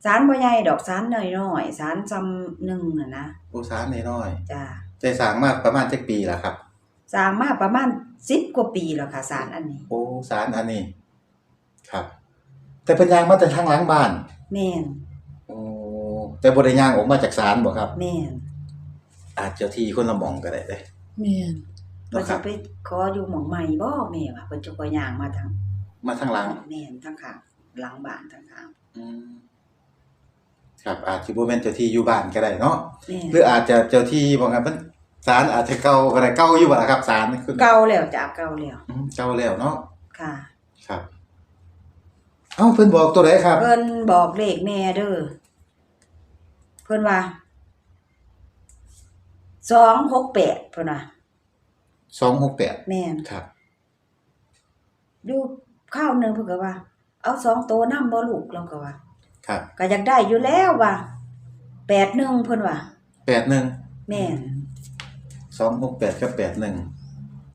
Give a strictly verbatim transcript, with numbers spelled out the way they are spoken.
ศาลบ่ใหญ่ดอก ศาลน้อยๆ ศาลซ่ำหนึ่งน่ะนะ โอ้ ศาลน้อยๆ จ้า แต่สร้างมาประมาณจักปีแล้วครับ สร้างมาประมาณสิบกว่าปีแล้วค่ะ ศาลอันนี้ โอ้ ศาลอันนี้ ครับ แต่เพิ่นย่างมาแต่ทางหลังบ้าน แม่น โอ้ แต่บ่ได้ย่างออกมาจากศาลบ่ครับ แม่น อาจเจ้าที่คนละหม่องก็ได้เด้ แม่น เนาะครับ เพิ่นจะไปขออยู่หม่องใหม่บ่แม่ว่า เพิ่นจะขอย่างมาทาง มาทางหลัง แม่น ทางข้าง หลังบ้านทางข้าง อืม ครับ อาจสิบ่แม่นเจ้าที่อยู่บ้านก็ได้เนาะ แม่น หรืออาจจะเจ้าที่บ่ครับ มันศาลอาจจะเก่าก็ได้ เก่าอยู่บ่ล่ะครับ ศาลคือ เก่าแล้วจ้ะ เก่าแล้ว อืม เก่าแล้วเนาะ ค่ะ ครับ เอ้า เพิ่นบอกตัวใดครับ เพิ่นบอกเลขแม่เด้อ เพิ่นว่า สองหกแปด เพิ่นว่า สองหกแปด แม่น ครับ อยู่คราวหนึ่งเพิ่นก็ว่า เอาสองตัวนำบ่ลูก เราก็ว่า ครับ ก็อยากได้อยู่แล้วว่า แปดหนึ่ง เพิ่นว่า แปดหนึ่ง แม่น สองหกแปดกับแปดหนึ่ง